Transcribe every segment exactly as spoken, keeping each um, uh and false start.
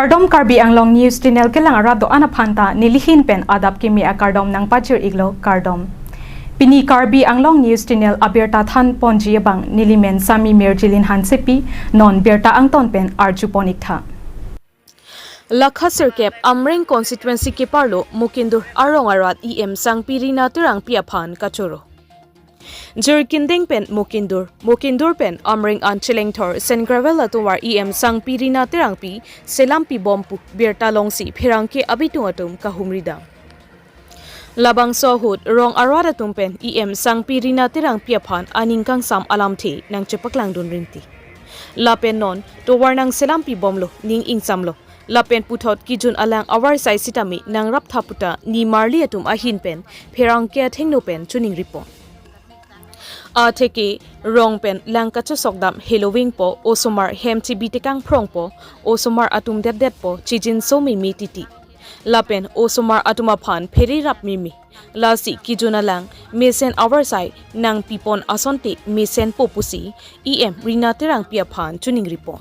Kardom, Karbi Anglong News Channel kelang arat do-an aphan ta nelihin pen adap kimi akardom nangpachir-iklo, kardom. Pini Karbi Anglong News Channel abirta than ponji abang nelimen Sami Mirjilin Hansepi, non birta angton pen arju pon-iktha. Lakha sirkep Amreng constituency keparlo Mukindur arong arat E M Sangpi Rina Terangpi aphan kachoro. Jirikindeng pen Mukindur, Mukindur pen Amreng an chelengthor Sand Gravel atovar E M Sangpi Rina Terangpi selam pibom pu birta longsi pherangke abitung atum kahumri dam. Labangso ahut rong arat atum pen E M Sangpi Rina Terangpi aphan aning kangsam alamthe nangchepaklangdun rinti. Lapen non tovar nangselam pibomlo, ning ingsamlo. Lapen puthot kejun alang avarsai sitame nangraptha puta nimarli atum ahin pen pherangke athengno pen choningri pon. Atheke rong pen lang kachosok dam heloving po, osomar hem chebi tekang phrong po, osomar atum detdet po, chijinso meme titi. Lapen osomar atum aphan phere rap meme. Lasi kejun alang mesen avarsai nangpipon asonte mesen po pusi E M Rina Terangpi aphan choningri pon.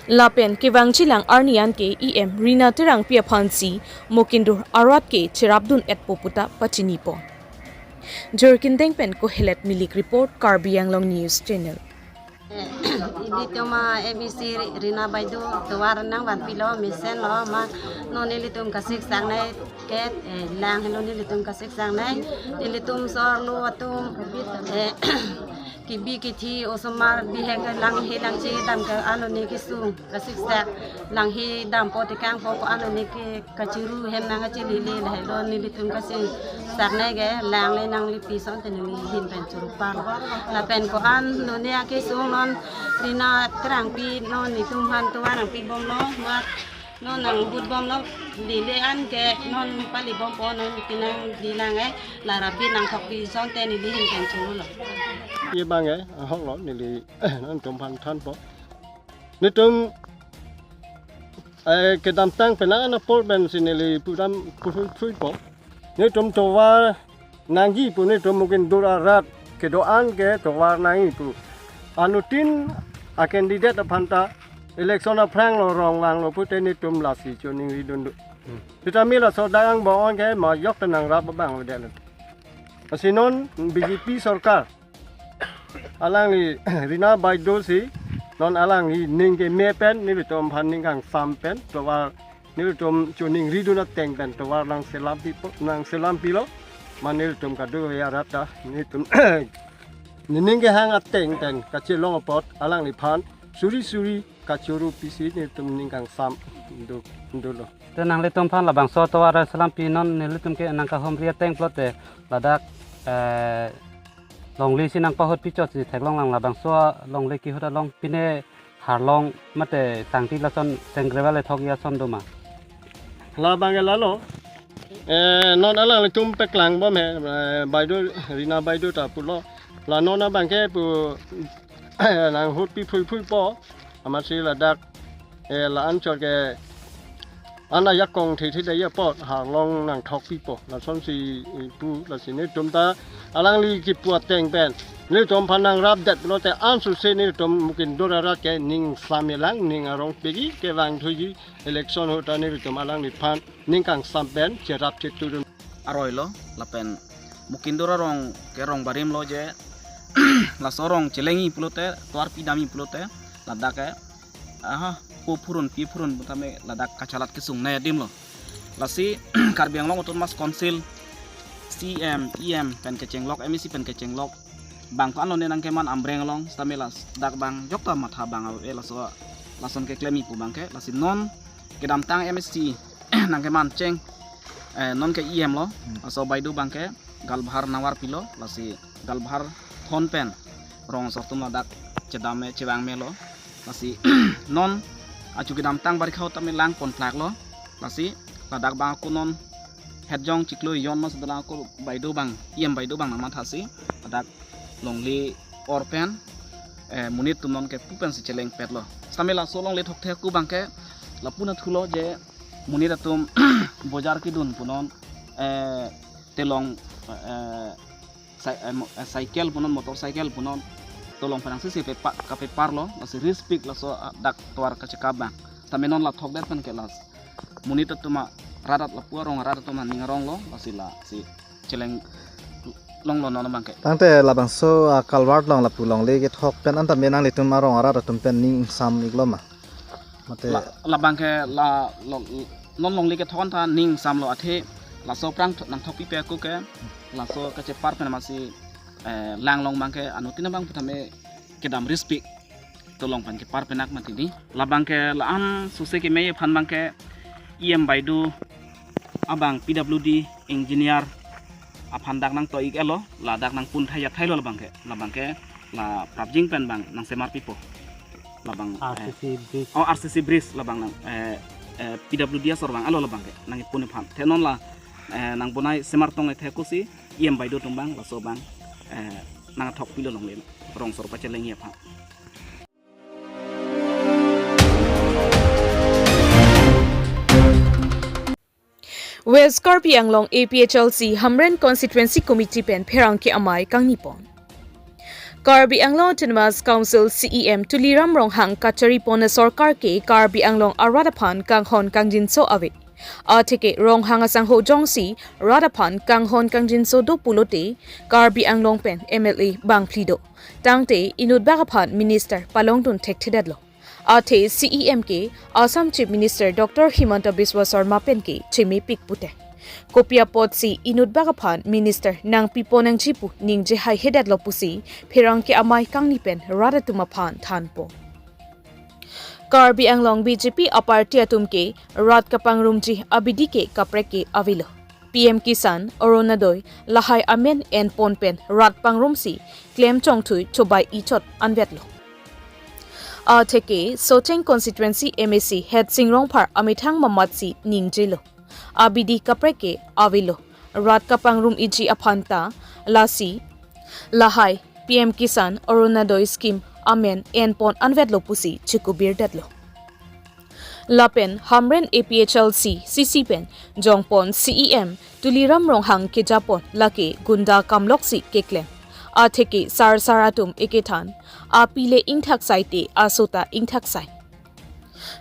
Lapen kevangjilang arni anke E M Rina Terangpi aphansi Mukindur arat ke cherapdun-et po puta pachini pon. Jirikindeng pen Kohelet Milik report, Karbi Anglong News Channel. Ilitum a M A C Rina Baideo tovar nangvanpilo, mesenlo ma, non ilitum kasiksak nai ke, eh, lang helo nelitum kasiksak nai, ilitum sorlo atum, eh, kebi kethe osomar bihek langhe langche dam ke ano ne kesung kasiksak, langhe dampo tekangpo ko ano ne ke kachiru hem nangkachelele lahelo nelitum kasiksak nai ke, lang le nanglipi asonte nelihin pen choro parlo. Lapen ko-an none akesung non Rina Terangpi non netum aphan tovar nangpibomlo, ma non nangbut bomlo, lele an ke non palibompo, non kenangdilang, eh, la rabi nangthokpi asonte nelihin pen chorolo. Ye bang, eh, ahoklo neli nangtum aphan thanpo. Netum, eh, kedamtang penang an apor pensi neli pudam puthui puthuipo. Netum tovar nangji pu, netum Mukindur arat kedo-an ke tovar nangji pu. Anuttin a-candidate aphan ta election aphranglo rong vanglo pute netum lasi choningri dundu. Hmm. Sitame laso dak angbong an ke majok ta nangrap abang avedet. Lasi non B J P sorkar alangli Rina Baideo si non alangli ning keme pen nelitum aphan ning kangsam pen tovar nelitum choningri dun ateng pen tovar nangselam pipo, nangselam pilo. Ma nelitum kadokave arat ta netum nening kehang ateng pen kachelong apot alangliphan suri suri kachoro pisi netum ning kangsam du, dulo. Te nanglitum aphan labangso tovar selam pi, non nelitum ke nangkahumri ateng pulote ladak, eh, longle si nangpahut pichot si theklonglang, labangso longle kehut along pine harlong mate tangti lason Sand Gravel ethok ya son do ma? Labang ke lalo. Eh, non alanglitum paklang bom he, eh, Baideo, Rina Baideo ta pulo. La non abang ke pu nanghut pi phui phui po. Amatsi ladak, eh, la-an chot ke an ajakong thithe dei apot harlong nangthok pipo. Lasonsi, eh, pu, lasi netum ta alangli kipu ateng pen netum aphan nangrapdet pulote ansose netum Mukindur arat ke ning samilang, ning arong pegi kevang thuji, election ahut ta netum alangliphan ning kangsam pen cherap chetudun. Aroilo, lapen Mukindur arong ke rong barim lo je, laso rong chelengji pulote, tovar pidamji pulote, ladak ke, aha, po phurun, pi phurun, tame ladak kachelat kesung nai adim lo. Lasi Karbi Anglong Autonomous Council, C M, E M pen kechenglok, M A C pen kechenglok, bang ko-an lone nangkeman Amreng along, sitame ladak bang jokta matha bang ave laso, lason keklemji pu bang ke, lasi non kedamtang M A C nangkeman cheng, eh, non ke E M lo, hmm, laso Baideo bang ke Galbahar nangvar pilo, lasi Galbahar thon pen rong asor atum ladak chedam me, chevang melo, lasi non achu kedamtang barikha ahut tame lang pon plak lo, lasi ladak bang ako non hetjong chiklo jon mas dalang ako Baideo bang, E M Baideo bang nangmathasi ladak longle or pen, eh, monit atum non ke pu pensi chelengpet lo. Sitame laso longle thokthek ako bang ke lapu nathulo je monit atum bojar kedun pu non, eh, telong, eh, cy-, eh, mo-, eh, cycle pu non, motorcycle pu non, telong penang sisi pepa-, kapepar lo, lasi risk pik laso, ah, dak tovar kachekap bang. Tame non la thokdet pen ke la monit atum arat lapu arong arat atum aning aronglo, lasi lasi cheleng longlo non abang ke. Tangte labangso a-culvert along lapu longle kethok pen anta me nanglitum arong arat atum pen ning ingsam iklo ma? Mate la, labang ke la lo, non longle kethok anta ning ingsamlo, athe laso aphrang tho-, nangthokpipe ako ke, laso kachepar pen masi, eh, lang long abang ke anuttin abang pu tame kedam rispik tolong pen kepar penak mati di. Labang ke la-an suse keme aphan abang ke E M Baidu abang P W D engineer aphan dak nangto ik-etlo, ladak nangpun thai ya thailo labang ke. Labang ke la prapjin pen abang nangsemar pipo. Labang, eh, R C C bridge. Oh, R C C bridge labang nang, eh, eh, P W D asor abang alo labang ke nangkipun aphan. Te non la, eh, nangbonai semar tong-et he kosi E M Baidu atum abang, laso abang, eh, nangthokpilo longle rong sor pachelengji aphan. West Karbi Anglong A P H L C Hamren Constituency Committee pen pherangke amei kangni pon. Karbi Anglong Autonomous Council C E M Tuliram Ronghang kachari pon asorkar ke Karbi Anglong arat aphan kanghon kangjinso ave. Atheke Ronghang asangho jongsi rat aphan kanghon kangjinso do pulote Karbi Anglong pen M L A bangphli do. Tangte inutbak aphan minister palongdun thekthedetlo. Athe C E M ke Assam Chief Minister Doctor Himanta Biswa Sarma pen ke chemepik pute. Kopi apotsi inutbak aphan minister nangpipon nangji pu ningje haihedetlo pusi pherangke amei kangni pen rat atum aphan thanpo. Karbi Anglong B J P aparty atum ke rat kapangrumji abidi ke kaprek ke avelo. P M Kisan, Orunodoi, lahai amen enpon pen rat pangrumsi klem chongthui chobai ichot anvetlo. Atheke Socheng Constituency M A C Headsing Rongphar amethang mamatsi ningjelo. Abidi kaprek ke avelo. Rat kapangrum iji aphan ta lasi lahai P M Kisan Orunodoi scheme amen enpon anvetlo pusi chikubirdetlo. Lapen Hamren A P H L C C C pen jongpon C E M Tuliram Ronghang kejapon lake gunda kamloksi keklem. Atheke sarsar atum ekethan, api le ingthaksai te aso ta ingthaksai.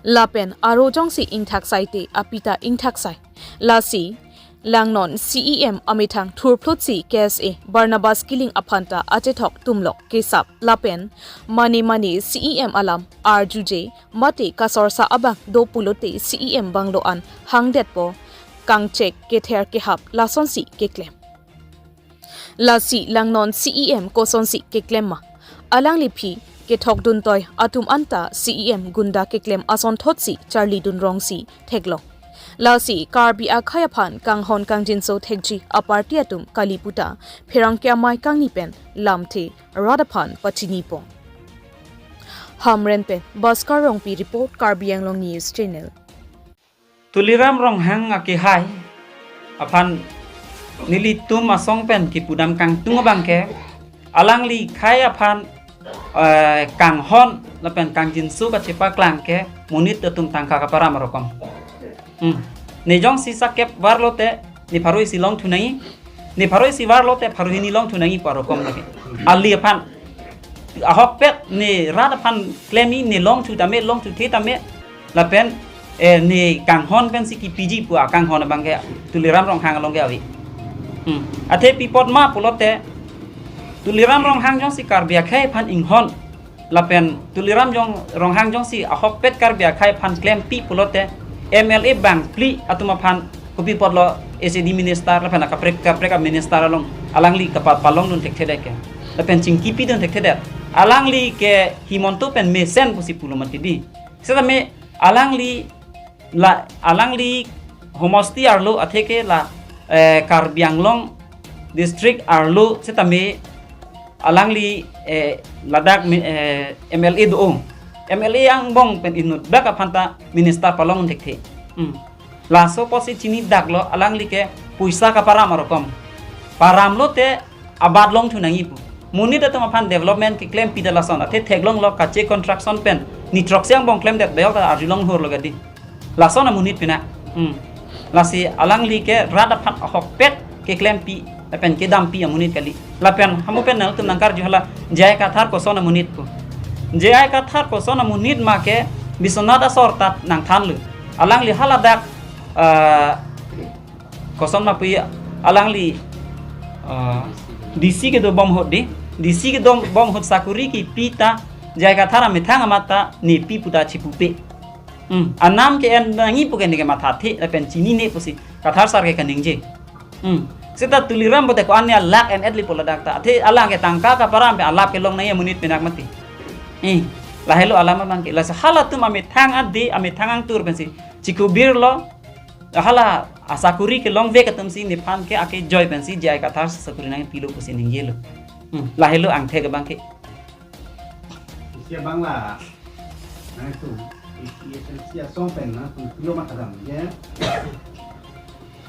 Lapen aro jongsi ingthaksai te api ta ingthaksai. Lasi langnon C E M amethang thurphlutsi K S A Barnabas Killing aphan ta achethok tumlok kesap lapen mane mane C E M alam arjuje mate kasorsa abang do pulote C E M banglo an hangdetpo, kangchek kether kehap lasonsi keklem. Lasi langnon C E M kosonsi keklem ma? Alangliphi kethokdun toi atum anta C E M gunda keklem asonthotsi charlidun rongsi theklong. Lasi Karbi akhei aphan kanghon kangjinso thekji aparty atum kali puta pherangke amei kangni pen lamthe rat aphan pachinipo. Hamren pen Bhaskar Rongpi report, Karbi Anglong News Channel. Tuliram Ronghang akehai aphan nelitum asong pen kipudam kangtung abang ke, alangli khei aphan, eh, kanghon lapen kangjinso kachepaklang ke monit atum tangka kaparam arokom. Hmm. Ne jongsi sakep varlote ne pharo isi longthu nangji. Ne pharo isi varlote pharo hini longthu nangji pu arokom lake. Ali aphan ahokpet ne rat aphan klemji, ne longthu tame, longthuthe tame, lapen, eh, ne kanghon pensi kipiji pu akanghon abang ke Tuliram Ronghang along ke ave. Hmm. Athe pi apot ma pulote Tuliram Ronghang jongsi Karbi akhei aphan inghon lapen Tuliram jong Ronghang jongsi ahokpet Karbi akhei aphan klempi pulote M L A bangphli atum aphan kopi apotlo H A D minister lapen akaprek kaprek aminister along alangli kapapalongdun thekthedet ke, lapen chingkipidun thekthedet. Alangli ke Himanta pen mesen pusi pulo mati di. Setame alangli la alangli homosti arlo atheke la, eh, Karbi Anglong district arlo setame alangli, eh, ladak mi-, eh, M L A do. M L A angbong pen inutbak aphan ta minister palong thekthe. Hmm. Laso apotsi chinidaklo alangli ke poisa kaparam arokom. Paramlote abat longthu nangji pu. Monit atum aphan development keklempi ta lason athe theklonglo kache construction pen ni throksi angbong klemdet beyok ta arjulong hurlo gadi. Lason amonit pina. Hmm. Lasi alangli ke rat aphan ahokpet keklempi lapen kedampi amonit kali. Lapen hamu pen nangtum nangkarju hala J I Kathar koson amonit pu. J I Kathar koson amonit ma ke Biswanath asor ta nangthanlo. Alangli haladak, ah, koson ma pu alangli, ah, D C kedobom ahut di. D C kedobom ahut sakuri kipi ta J I Kathar amethang amat ta nepi pu ta chipupe. Hmm, anam ke-en nangji pu ke neke mathathe lapen chinine pusi Kathar sar ke kaningje. Hmm. Seta Tuliram pote ko-an ne alak en-et li pu ladak ta. Athe alang ke tangka kaparam pen alap kelong nangji amonit pinak mati. Eh, lahelo alam abang ke. Lasi halatum amethang ade, amethang angtur pensi chikubirlo. Hala asakuri kelongvek atumsi nephan ke akejoi pensi J I Kathar sakuri nangpilo pusi ningjelo. Hmm. Lahelo angthek abang ke. Isi abang la, nangtum, isi esensi asong pen nangtum pilo ma kadam, ya.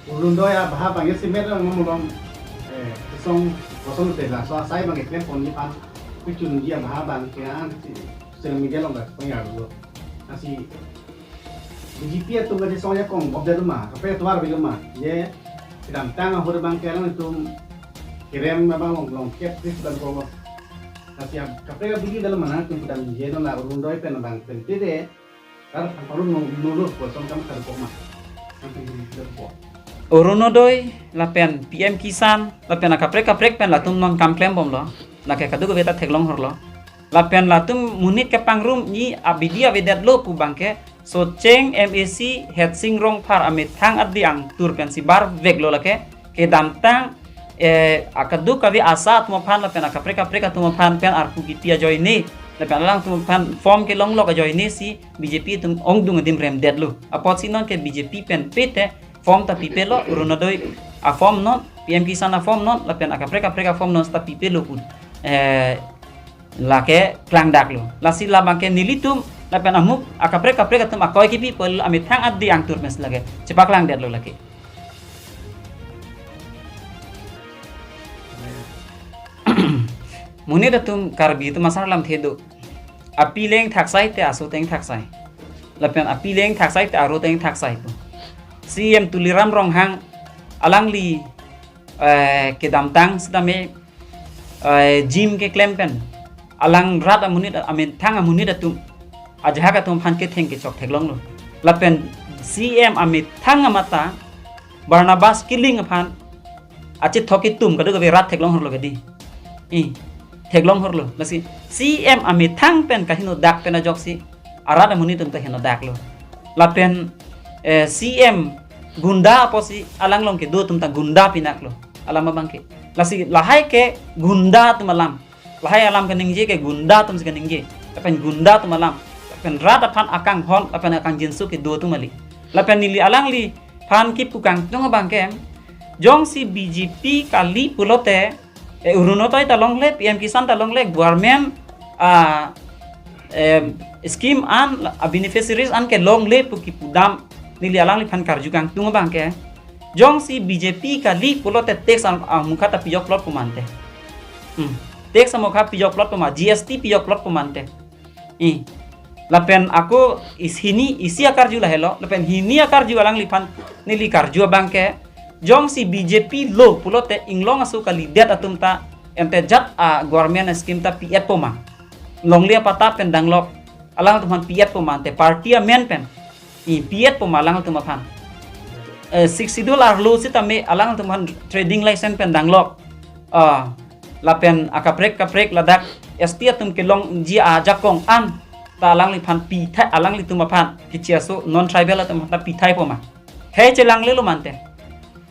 Orunodoi abahar abang ya simet lang ngomong, eh, song, kosong te laso asai abang klem ponji aphan, kuchunji abahar abang ke an si, social media along dak panyar dulu. Lasi, B J P atum kadi song ya kong, bob dadu ma, kape tuar bilo ma, ye, kedamtang ahut abang ke alangtum, kerem abang long, long kep kris dan kong. Lasi ab-, kaprek abidi dalam mana tum kedam je non la Orunodoi pen abang pen tede. Kar ang palu nu-, nulu ko song kam kar ko ma. Kan pen nulu ko. Orunodoi lapen P M Kisan lapen akaprek kaprek pen latum non kam klembomlo. Lake kadokave ta theklong horlo. Lapen latum monit kepangrumji abidi avedetlo pu abang ke Socheng M A C Headsing Rongphar amethang ade angtur pensi barveklo lake. Kedamtang, eh, akadokave asa atum aphan lapen akaprek kaprek atum aphan pen arpu kipi ajoine lapen alangtum aphan form kelonglok ajoine si B J P atum ongdung adim remdetlo. Apotsi non ke B J P pen pete form ta pipelo, Orunodoi aform non, P M Kisan aform non lapen akaprek kaprek aform non ta pipelo pu, eh, lake klangdaklo. Lasi labang ke nelitum lapen amuk akaprek kaprek atum akoi kipi pol amethang ade angtur pensi lake chepaklangdetlo lake. Monit atum, Karbi atum asar lamthe do. Api leng thaksai te aso teng thaksai. Lapen api leng thaksai te aro teng thaksai pu. C M Tuliram Ronghang alangli, eh, kedamtang setame, eh, gym keklem pen alang rat amonit, amethang amonit atum, ajahak atum aphan ketheng kechok theklonglo. Lapen C M amethang amat ta Barnabas Killing aphan achethok ketum kadokave rat theklong horlo kedi. I, theklong horlo. Lasi C M amethang pen kahenodak pen ajoksi arat amonit atum ta henodaklo. Lapen, eh, C M gunda apotsi alang along kedo atum ta gunda pinaklo. Alam abang ke. Lasi lahai ke gunda atum alam. Lahai alam kaningje ke gunda atum si kaningje. Lapen gunda atum alam. Lapen rat aphan akanghon, lapen akangjinso kedo atum kali. Lapen neli alangliphan kipu kangtung abang ke, jongsi B J P kali pulote, eh, Orunodoi ta longle, P M Kisan ta longle, government, ah, eh, scheme an, ah, beneficiaries an ke longle pu kipudam, neli alangliphan karju kangtung abang ke. Jongsi B J P kali pulote tax am-, amokha ta pijokplot pu mante. Hmm. Tax amokha pijokplot pu ma, G S T pijokplot pu mante. I. Lapen ako is hini isi akarju lahelo, lapen hini akarju alangliphan neli karju abang ke, jongsi B J P lo pulote inglong aso kalidet atum ta ente jat a government scheme ta pi-et po ma. Longle apatta pen danglok, alangtum aphan pi-et po ma, ante party amen pen. I, pi-et po ma alangtum aphan. Eh, Sixth Schedule arlo setame alangtum aphan trading license pen danglok. Ah, lapen akaprek kaprek ladak S T atum kelongji ajakong an ta alangliphan pithai, alanglitum aphan kichi aso non tribal atum aphan ta pithai po ma. He chelanglelo mante.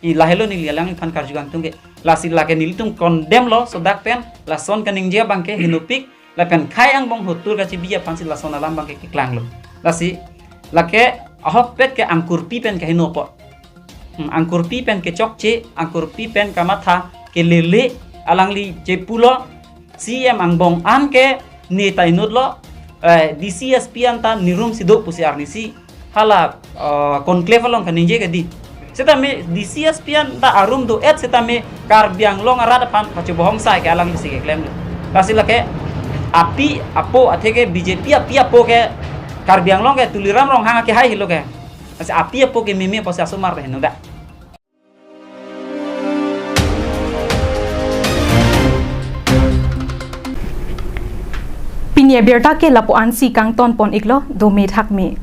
I, lahelo neli alangliphan karju kangtung ke. Lasi lake nelitum condemn lo sodak pen, lason kaningje abang ke henopik, lapen khei angbong hotur kachebi aphansi lason alam abang ke keklanglo. Lasi lake ahokpet ke angkurpi pen keheno po. Hmm, angkurpi pen kechokche, angkurpi pen kamatha kelele, alangli chepulo, C M angbong an ke ne ta inutlo, eh, D C S P an ta nerum si do pusi arnisi hala, eh, conclave along kaningje kedi. Setame D C S P an ta arum do-et setame Karbi Anglong arat aphan kachibohong sai ke alangli si keklemlo. Lasi lake api apo atheke B J P api apo ke Karbi Anglong ke Tuliram Ronghang akehai helo ke. Lasi api apo ke meme apotsi asomar henodak. Pini abirta ke lapu-an si kangton pon iklo, dome thakme.